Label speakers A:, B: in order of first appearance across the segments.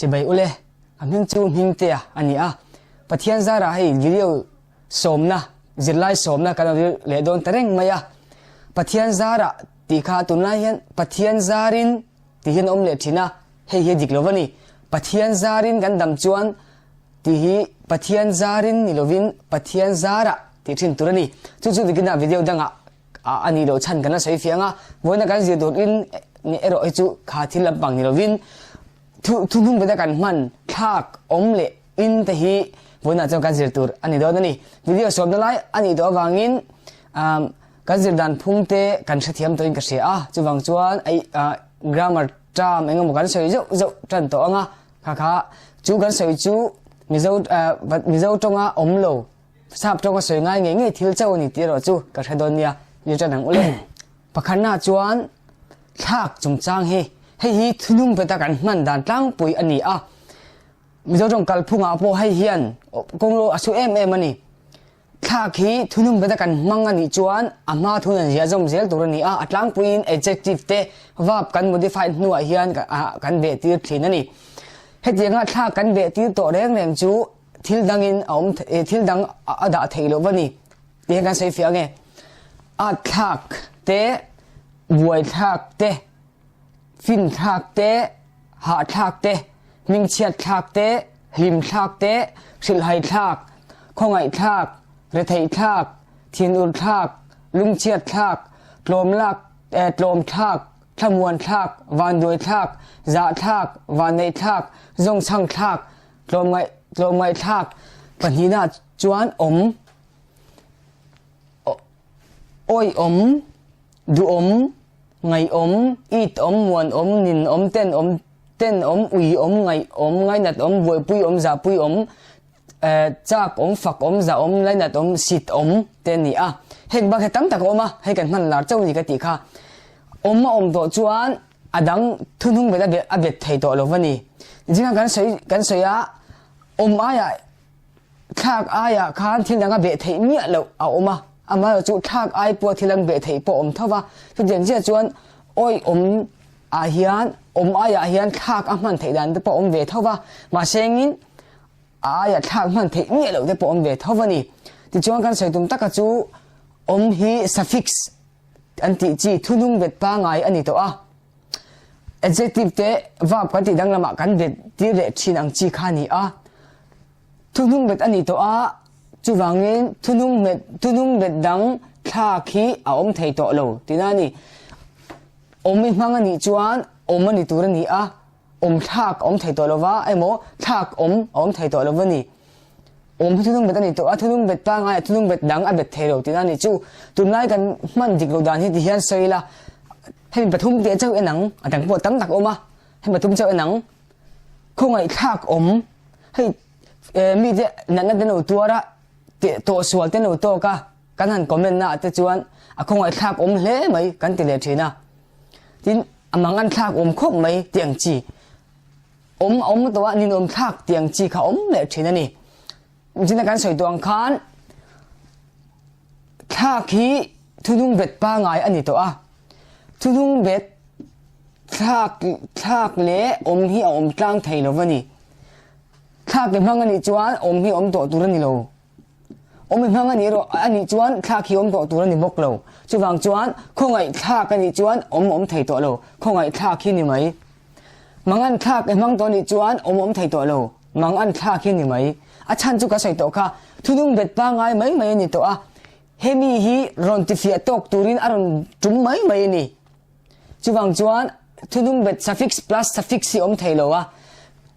A: Chibai ule, a hming chu Hmingtea a ni a. Pathian zarah hei video sawmna, zirlai sawmna kan lo zir leh dawn ta reng mai a. Pathian zarah tih kha tunlai hian Pathian zarin tih hian a awm leh thin a, hei hi a dik lo va ni. Pathian zarin kan dam chuan tih hi Pathian zarin ni lovin Pathian zarah tih thin tur a ni. Chu chu dikinah video dangah a nih loh chhan kan la sawi fiang a, vawiina kan zir tur in erawh hi chu kha thil lampang ni lovin thu thuhnung beta kan hman thlak awm leh in te hi vawiinah chuan kan zir tur a ni dawn a ni. Video sawmna lai a nih tawh avangin kan zir dan phung te kan hrethiam tawhin ka hria a, chuvang chuan grammar term eng emaw kan sawi zeuh zeuh tan tawh ang a, kha kha chu kan sawi chu Mizo Mizo tawnga awm lo Sap tawng a sawi ngai ngei ngei thil chauh a ni tih erawh chu ka hre dawn nia, ni tan ang ule. Pakhatna chuan thlak chungchang hi hei hi thunung peta kan hman dan tlangpui a ni a, Mizo tawng kalphungah pawh hei hian kawnglo a su em em a ni. Thlak hi thunung peta kan hmang a nih chuan a hma thun an ziah zawm zel tur a ni a, a tlangpuiin adjective te verb kan modified hnuah hian kan behtir thin a ni. Hetianga thlak kan behtir tawh reng reng chu Thil dangin a awm thil dang a dah theih loh va ni tih hian kan sawi fiah ange. At thlak te, buai thlak te, fin thlak te, hah thlak te, hmingchhiat thlak te, hlim thlak te, hrilhhai thlak, khawngaih thlak, retheih thlak, thinur thlak, lungchhiat thlak, tlawm lak tlawm thlak, thlamuan thlak, vanduai thlak, zah thlak, vanneih thlak, zawngchhang thlak, Tlawmngaih tlawmngaihthlak pahnihna chuan awm, awihawm, duhawm, ngaihawm, itawm, muanawm, ninawm, tenawm, tenawm, uiawm, ngaihawm, ngainatawm, buaipuiawm, zahpuiawm, chakawm, fakawm, zahawm, lainatawm, sitawm te a ni a. Heng bak hi tam tak a awm a, hei kan hman lar chauh a ni ka tih kha. Awm a awm tawh chuan A dang thuhnung bet a bet a bet thei tawh lo va ni. Zinga kan sawi kan sawi a, awm aiah thlak aiah khan thil dang a beh theih miah loh a awm a, amaherawh chu thlak ai pawha thil dang beh theih pawh a awm tho va. Chutiang chiah chuan awi awm ah hian awm aiah hian thlak a hman theih dan te pawh a awm ve tho va, mahse engin a aiah thlak hman theih miah loh te pawh a awm ve tho va ni. Tichuan kan sawi tum taka chu awm hi suffix An tih chi thunung bet pangai a ni tawh a. Adjective te verb kan tih danglamah kan bet tir leh thin ang chi kha a ni a. Thunung bet a ni tawh a, chuvangin thunung met thunung bet dang thlak hi a awm thei tawh lo tihna a ni. Awm i hmang a nih chuan awm a ni tur a ni a, awm thlak a awm thei tawh lo va emaw thlak awm a awm thei tawh lo va ni. Awm hi thunung bet a ni tawh a, thunung bet pangai a thunung bet dang a bet thei lo tihna a ni chu. Tunlai kan hman dik loh dan hi ti hian sawi ila, hemi pathum tih chauh en ang, a dang pawh tam tak a awm a, hemi pathum chauh en ang, khawngaihthlak awm, hei mite natna te lo tuar a, tawhsual te lo tawk a, kan han comment na ah te chuan a khawngaihthlak awm hle mai kan ti leh thin a, tin a mangan thlak awm khawp mai tih ang chi. Awm a awm tawh a, ninawm thlak tih ang chi kha a awm leh thin a ni. Zina kan sawi tawh ang khan thlak hi thunung bet pangai a ni tawh a, thunung bet thlak thlak leh awm hi a awm tlang thei lo va ni. Thlak i hmang a nih chuan awm hi a awm tawh tur a ni lo. Awm i hmang a nih erawh a nih chuan thlak hi awm tawh tur a ni bawk lo. Chuvang chuan khawngaih thlak a nih chuan awm awm thei tawh lo. Khawngaih thlak hi ni mai. Mangan thlak i hmang tawh nih chuan awm awm thei tawh lo. Mangan thlak hi ni mai. A chhan chu ka sawi tawh kha. Thunung bet pangai mai mai a ni tawh a. Hemi hi rawn tifiah tawk turin a rawn tum mai mai a ni. Chuvang chuan thunung bet suffix plus suffix hi awm thei lo a,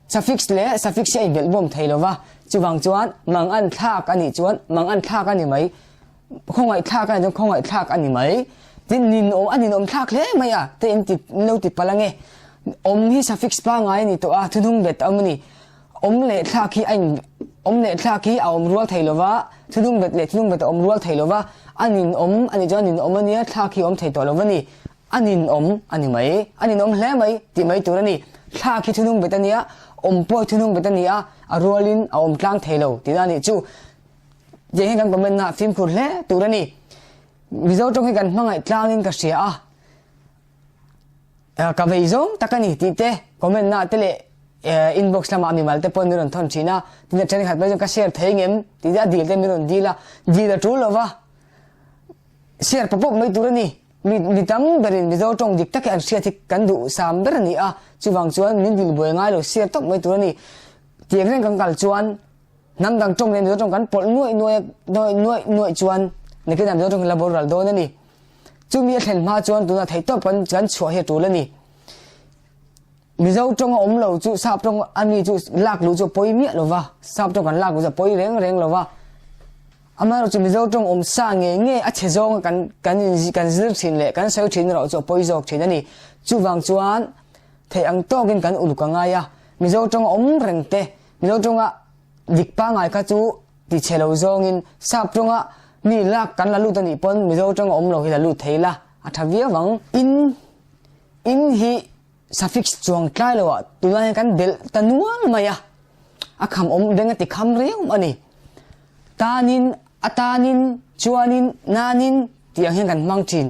A: suffix leh suffix hi a inbelh bawm thei lo va, chuvang chuan mangan thlak a nih chuan mangan thlak a ni mai, khawngaih thlak a nih chuan khawngaih thlak a ni mai, tin ninawm a ninawm thlak hle mai a te in ti in lo ti palh ange. Awm hi suffix pangai a ni tawh a, thunung bet a awm a ni. Awm leh thlak hi a in awm leh thlak hi a awm rual thei lo va, thunung bet leh thunung bet a awm rual thei lo va, a ninawm a nih chuan a ninawm a nia, thlak hi a awm thei tawh lo va ni, a ninawm a ni mai, a ninawm hle mai tih mai tur a ni. Thlak hi thunung bet a nia, awm pawh hi thunung bet a ni a, a rualin a awm tlang thei lo tihna a nih chu. Tiang hian kan comment na fimkhur hle tur a ni. Mizo tawng hi kan hmangaih tlangin ka hria a, ka vei zawng tak a ni tih te comment na te leh. Inbox lamah mimal te pawhin min rawn thawn thin a, tin a thenkhat mai chuan ka share thei ngem tih te a dil te min rawn dil a, dil a tul lova share pawp pawp mai tur a ni. Mi mi tam berin Mizo tawng dik tak hi an hriat hi kan duh sam ber a ni a, chuvang chuan min dil buai ngai lo share tawp mai tur a ni. Tiang reng kan kal chuan hnam dang tawng leh Mizo tawng kan pawlh nuaih nuaih a nuaih nuaih chuan nakinah Mizo tawng hi la boral dawn a ni. Chumi a thlen hma chuan tunah theihtawp kan kan chhuah hi a tul a ni. Mizo tawng a awm lo chu sap tawng a mi chu lak luh chu a pawi miah lo va, sap tawng kan lak luh chu a pawi reng reng lo va. Amaherawh chu Mizo tawng awm sa ngei ngei a chhe zawnga kan kan in kan zir thin leh kan sawi thin erawh chu a pawi zawk thin a ni. Chuvang chuan theih ang tawkin kan uluk a ngai a, Mizo tawng a awm reng te, Mizo tawnga dik pangngai kha chu ti chhe lo zawngin sap tawnga mi lak kan la lut a nih pawn Mizo tawng a awm lo hi la lut thei la a tha viau ang. In in hi Suffix chuang tlai lo ah tunlai hian kan belh ta nual mai a, a kham awm beng a ti kham riau a ni. Tanin, a tanin, chuanin, nanin tih ang hian kan hmang thin.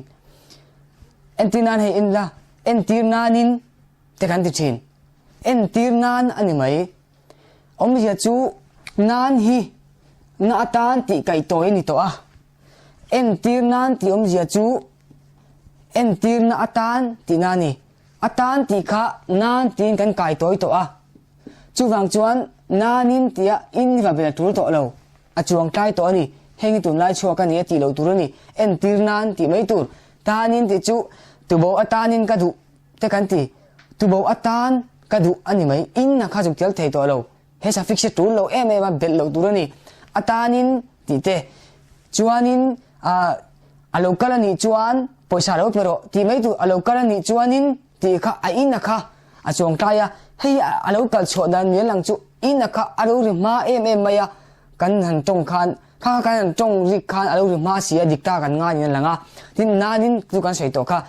A: Entir nan hei en la, entir nanin te kan ti thin. Entir nan a ni mai. Awmzia chu nan hi na atan tih kaih tawi a ni tawh a. Entir nan tih awmzia chu Entirna atan tihna a ni. Atan tih kha nan tiin kan kai tawi tawh a. Chuvang chuan nanin tia in va bel a tul tawh lo. A chuang tlai tawh a ni. Heng hi tunlai chhuak a ni a tih loh tur a ni. Entir nan tih mai tur. Tanin tih chu tubo atanin ka duh te kan ti. Tubo atan ka duh a ni mai. In a kha zuk tel thei tawh lo. He suffix hi tul lo em em a, belh loh tur a ni. Atanin tih te chuanin ah a lo kal a nih chuan pawisa a lo pe rawh tih mai tur a lo kal a nih chuanin tih kha a in a kha a chuang tlai a, hei a lo kal chhuah dan mial ang chu in a kha a lo ri hma em em mai a, kan han tawng khan kha kha kan han tawng rik khan a lo ri hma si a dik ta kan ngai niin a lang a, tin nanin chu kan sawi tawh kha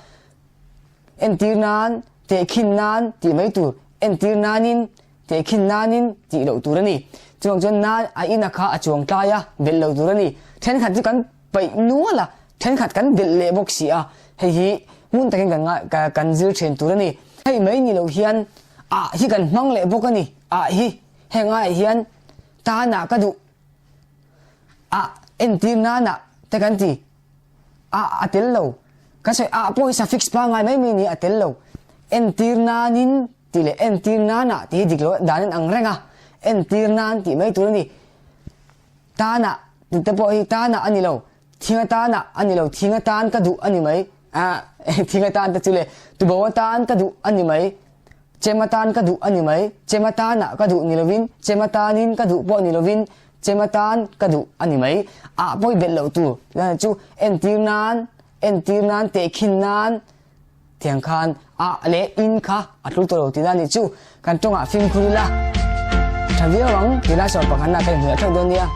A: entir nan tehkhin nan tih mai tur entir nanin Tehkhin nanin tih loh tur a ni. Chuvang chuan nan a in a kha a chuang tlai a, belh loh tur a ni. Thenkhat chu kan paih nual a, thenkhat kan belh leh bawk si a, hei hi ngun takin kan ngai ka kan zir then tur a ni. Hei mai ni lo hian ah hi kan hmang leh bawk a ni. Ah hi heng aiah hian tanah ka duh ah entir nanah te kan ti. Ah a tel lo. Kan sawi ah pawh hi suffix pangngai mai mai ni a tel lo. Entir nanin Tih leh entir nanah tih hi dik lo dan in ang reng a, entir nan tih mai tur a ni. Tanah tih te pawh hi tanah a ni lo, thing atanah a ni lo, thing atan ka duh a ni mai, ah thing atan te chu le tubo atan ka duh a ni mai, chem atan ka duh a ni mai, chem atanah ka duh ni lovin chem atanin ka duh pawh ni lovin chem atan ka duh a ni mai. Ah pawh hi belh loh tur chu entir nan, entir nan, tehkhin nan. Tiang khan a leh in kha a tul tawh lo tihna a nih chu. Kan tawngah fimkhur ila tha viau ang tih lai sawm pakhatna ka inhmuh leh theuh dawn nia.